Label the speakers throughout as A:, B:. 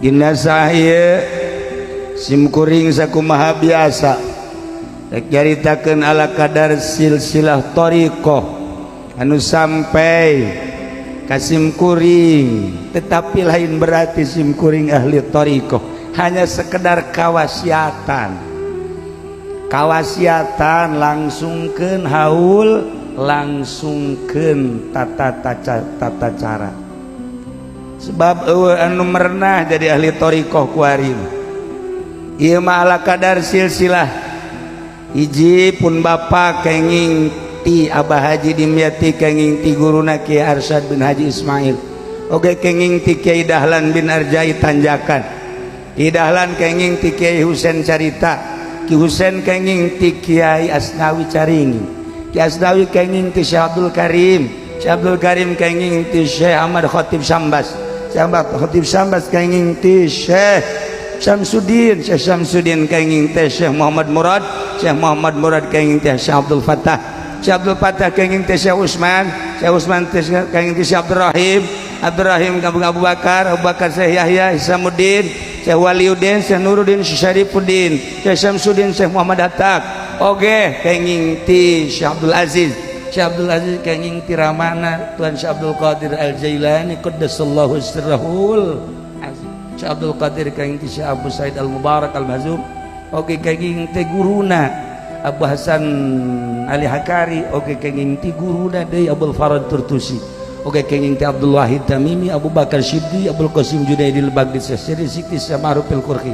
A: Dina saha sim kuring sakumaha biasa rek nyaritakeun ala kadar silsilah thariqah anu sampai ka sim kuring, tetapi lain berarti sim kuring ahli thariqah, hanya sekedar kawasiatan, kawasiatan langsungkeun haul, langsungkeun tata tata tata cara, sebab euweuh anu merenah jadi ahli thariqah kuari. Ieu mah ala kadar silsilah. Hiji pun bapa kenging ti Abah Haji Dimyati, kenging ti guruna Kiai Arsyad bin Haji Ismail, oge kenging ti Kiai Dahlan bin Arjai Tanjakan, Ki Dahlan kenging ti Kiai Husain Carita, Ki Husain kenging ti Kiai Asnawi Caringin, Ki Asnawi kenging ti Syekh Abdul Karim, Syekh Abdul Karim kenging ti Syekh Ahmad Khatib Sambas, Syekh Ahmad Khatib Sambas kenging ti Syekh Syamsuddin, Syekh Syamsuddin kenging teh Syekh Muhammad Murad, Syekh Muhammad Murad kenging teh Syekh Abdul Fattah, Syekh Abdul Fattah kenging teh Syekh Usman, Syekh Usman teh kenging teh Syekh Abdul Rahim, Abdul Rahim kampung Abu Bakar, Abu Bakar Syekh Yahya Isamuddin, Syekh Waliuddin, Syekh Nuruddin, Syekh Syarifuddin, Syekh Syamsuddin, Syekh Muhammad Hatak, oge kenging ti Syekh Abdul Aziz, Syekh Abdul Aziz kenging ti Ramana Tuan Syekh Abdul Qadir Al Jailani qaddasallahu sirrahul aziz, Syekh Abdul Qadir kenging ti Syekh Abu Said Al Mubarak Al Mahzum, oge kenging ti guruna Abu Hasan Ali Hakari, oge kenging ti guruna deui Abdul Farad Turtusi, oge kenging ti Abdul Wahid Tamimi, Abu Bakar Siddi, Abdul Qasim Junaidil Baghdad, Syekh Sikti Ma'ruf Al Qurhi,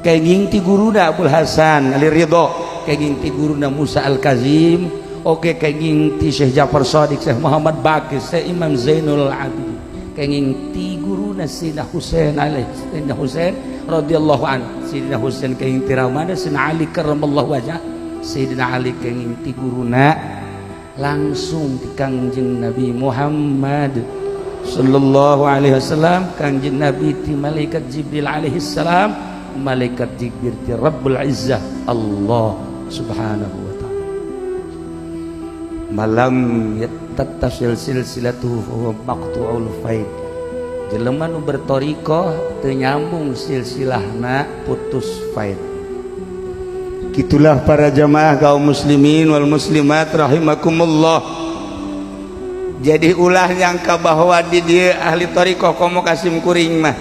A: kenging ti guruna Abdul Hasan Ali Ridho, kenging ti guruna Musa Al Kazim, oge kenging ti Syekh Ja'far Shadiq, Syekh Muhammad Baqir, Syekh Imam Zainul Abidin, kenging ti guruna Sayyidina Husain alaihi, Sayyidina Husain radhiyallahu an, Sayyidina Husain kenging ti ramana Sayyidina Ali karramallahu wajah, Sayyidina Ali kenging ti guruna langsung ti Kangjeng Nabi Muhammad sallallahu alaihi wasallam, Kangjeng Nabi ti malaikat Jibril alaihi salam, malaikat Jibril ti Rabbul Izzah Allah subhanahu wa ta'ala. Malam yattasil silsilatuhu fahuwa maqtu'ul faid. Jelema nu berthariqah teu nyambung silsilahna, putus faid. Gitulah para jamaah kaum muslimin wal muslimat rahimakumullah. Jadi ulah nyangka bahwa di dia ahli thariqah komo ka sim kuring mah.